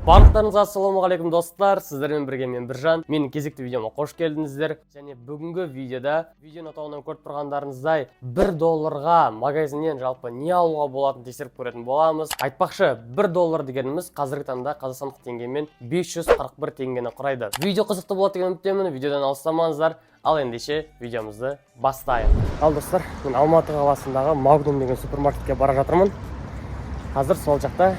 Барлықтарыңызға ассалаумағалейкум, достар! Сіздермен бірге мен, Біржан. Менің кезекті видеома қош келдіңіздер. Және бүгінгі видеода, видеоның атауынан көріп тұрғандарыңыздай, 1 долларға магазиннен жалпы не алуға болатынын тексеріп көретін боламыз. Айтпақшы, 1 доллар дегеніміз қазіргі таңда қазақстандық теңгемен 541 теңгені құрайды. Видео қызықты болады деген үміттемін, видеодан алыстамаңыздар. Ал ендеше видеомызды бастайық. Ал, достар, мен Алматы қаласындағы Магнум деген супермаркетке бара жатырмын. Қазір сол жақта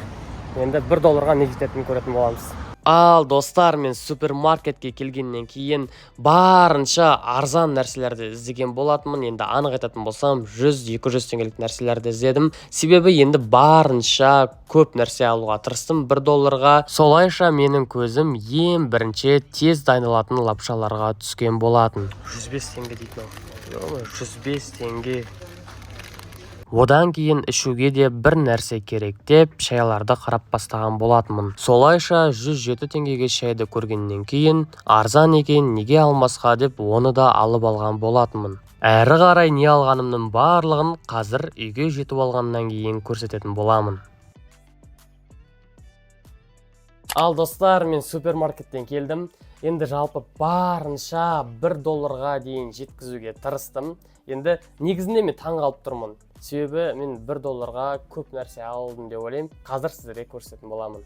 енді 1 долларға не жететінін көретін боламыз. Ал, достар, мен супермаркетке келгеннен кейін барынша арзан нәрселерді іздеген болатынмын. Енді анық айтатын болсам, 100-200 теңгелік нәрселерді іздедім, себебі енді барынша көп нәрсе алуға тырыстым 1 долларға. Солайша менің көзім ең бірінші тез дайындалатын лапшаларға түскен болатын. 105 теңге дейді мынау, 105 теңге. Одан кейін ішуге де бір нәрсе керек деп шайларды қарап бастаған болатынмын. Солайша 107 теңгеге шайды көргеннен кейін, арзан екен, неге алмасқа деп, оны да алып алған болатынмын. Әрі қарай не алғанымның барлығын қазір үйге жетіп алғаннан кейін көрсететін боламын. Ал, достар, мен супермаркеттен келдім. Енді жалпы барынша 1 долларға дейін жеткізуге тырыстым. Енді негізінде мен таң қалып тұрмын, себебі мен 1 долларға көп нәрсе алдым деп ойлаймын. Қазір сіздерге көрсететін боламын.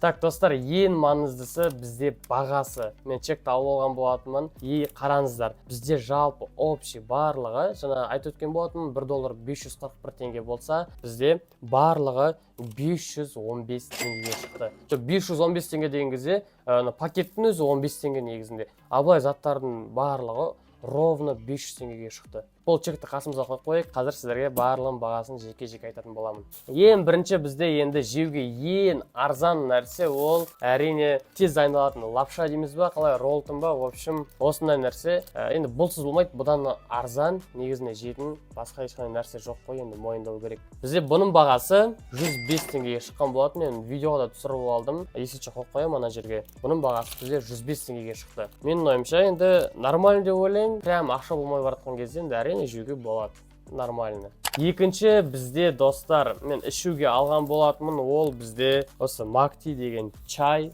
Так, достар, ең маңыздысы бізде бағасы. Мен чекті алып алған болатынмын. И қараңыздар, бізде жалпы общий барлығы, жаңа айтып өткен болатынмын, 1 доллар 541 теңге болса, бізде барлығы 515 теңгеге шықты. Жоқ, 515 теңге деген кезде ана пакеттің өзі 15 теңге негізінде, ал былай заттардың барлығы ровно 500 теңгеге шықты. Бұл чекті қасымызға қойып қояйық. Қазір сіздерге барлығының бағасын жеке жеке айтатын боламын. Ең бірінші бізде енді жеуге ең арзан нәрсе, ол әрине тез дайындалатын лапша дейміз ба, қалай, Роллтон ба, в общем, осындай нәрсе. Енді бұлсыз болмайды. Бұдан арзан негізінде жейтін басқа ешқандай нәрсе жоқ қой енді, мойындау керек. Бізде бұның бағасы 105 теңгеге шыққан болатын. Мен видеоға да түсіріп алдым, есепші қойып қоямын ана жерге. Бұның бағасы бізде 105 теңгеге шықты. Менің ойымша, енді нормально деп ойлаймын. Прям ақша болмай бара жатқан кезде енді әрине жеуге болады, нормально. Екінші бізде, достар, мен ішуге алған болатынмын, ол бізде осы Макти деген чай,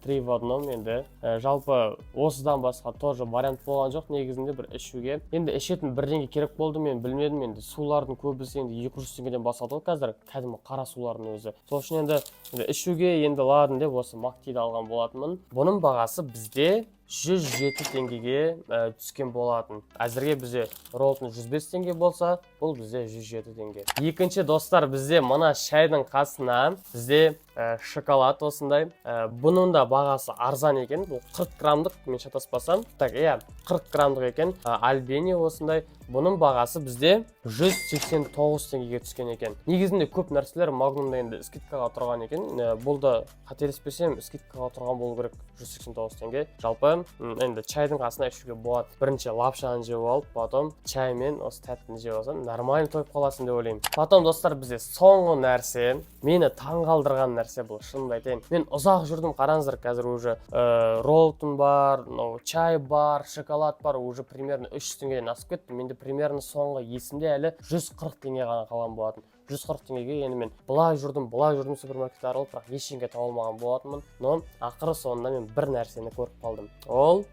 три в одном. Енді жалпы осыдан басқа тоже вариант болған жоқ негізінде бір ішуге. Енді ішетін бірдеңе керек болды, мен білмедім. Енді сулардың көбісі енді 200 теңгеден басталды ғой қазір, кәдімгі қара сулардың өзі. Сол үшін енді ішуге енді ладно деп, осы Мактиді алған болатынмын. Бұның бағасы бізде 107 теңгеге түскен болатын. Әзірге бізде Роллтон 105 теңге болса, бұл бізде 107 теңге. Екінші, достар, бізде мына шайдың қасына бізде шоколад осындай. Бұның да бағасы арзан екен. Бұл 40 граммдық, мен шатаспасам. Так, иә, 40 граммдық екен. Альбени осындай. Бұның бағасы бізде 189 теңгеге түскен екен. Негізінде көп нәрселер Магнумда енді скидкаға тұрған екен. Бұл да, қателеспесем, скидкаға тұрған болу керек. 189 теңге. Жалпы енді чайдың қасына ішуге болады. Бірінші лапшаны жеп алып, потом чаймен осы тәттіні жеп алсаң, нормально тойып қаласың деп ойлаймын. Потом, достар, бізде соңғы нәрсе, мені таңғалдырған нәрсе бұл, шынымды айтайын. Мен ұзақ жүрдім, қараңыздар, қазір уже Роллтон бар, мынау чай бар, шоколад бар, уже примерно 300 теңгеден асып кетті. Менде примерно соңғы есімде әлі 140 теңге ғана қалған болатын. 140 теңгеге енді мен былай жүрдім, былай жүрдім, супермаркетті аралап, бірақ ештеңе таба алмаған болатынмын. Но ақыры соңында мен бір нәрсені көріп қалдым. Ол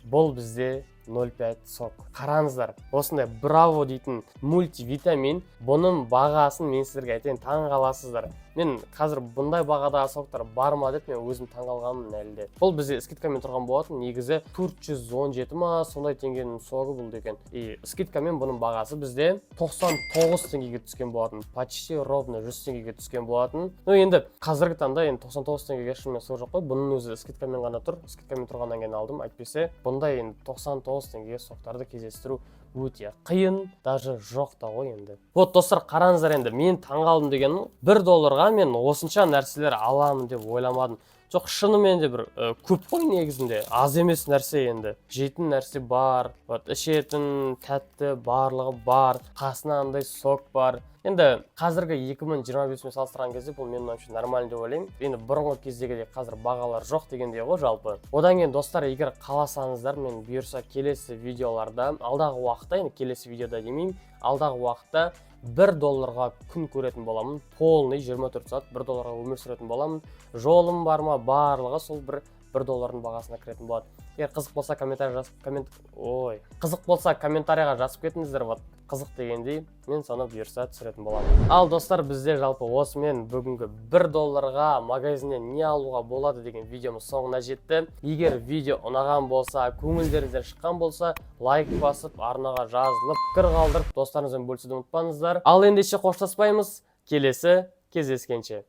бұл бізде 0,5 сок. Қараңыздар, осындай Браво дейтін мультивитамин. Бұның бағасын мен сіздерге айтайын, таң қаласыздар. Мен қазір бұндай бағадағы соктар бар ма деп, мен өзім таң қалғанмын әлі де. Бұл бізде скидкамен тұрған болатын. Негізі 417 ма, сондай теңгенің согы бұл деген. И скидкамен бұның бағасы бізде 99 теңгеге түскен болатын, почти ровно 100 теңгеге түскен болатын. Ну енді қазіргі таңда енді 99 теңгеге шынымен сок жоқ қой. Бұның өзі скидкамен ғана тұр. Скидкамен тұрғаннан кейін алдым, әйтпесе бұндай енді 99 теңгеге соктарды кездестіру өте қиын, даже жоқ та ғой енді. Вот, достар, қараңыздар, енді мен таңғалдым дегенім, 1 долларға мен осынша нәрселер аламын деп ойламадым. Жоқ, шынымен де бір көп қой негізінде, аз емес нәрсе. Енді жейтін нәрсе бар, вот ішетін тәтті, барлығы бар, қасына андай сок бар. Енді қазіргі 2025-пен салыстырған кезде бұл менің ойымша нормально деп ойлаймын. Енді бұрынғы кездегідей қазір бағалар жоқ дегендей ғой жалпы. Одан кейін, достар, егер қаласаңыздар, мен бұйырса келесі видеоларда, алдағы уақытта, енді келесі видеода демеймін, алдағы уақытта 1 долларға күн көретін боламын. Полный 24 сағат 1 долларға өмір сүретін боламын. Жолым бар ма, барлығы сол бір доллардың бағасына кіретін болады. Егер қызық болса, комментарий жазып, коммент, ой, қызық болса, комментарийға жазып кетіңіздер. Вот қызық дегендей, мен соны бұйырса түсіретін боламын. Ал, достар, бізде жалпы осымен бүгінгі 1 долларға магазиннен не алуға болады деген видеомыз соңына жетті. Егер видео ұнаған болса, көңілдеріңізден шыққан болса, лайк басып, арнаға жазылып, пікір қалдырып, достарыңызбен бөлісуді ұмытпаңыздар. Ал ендеше қоштаспаймыз, келесі кездескенше.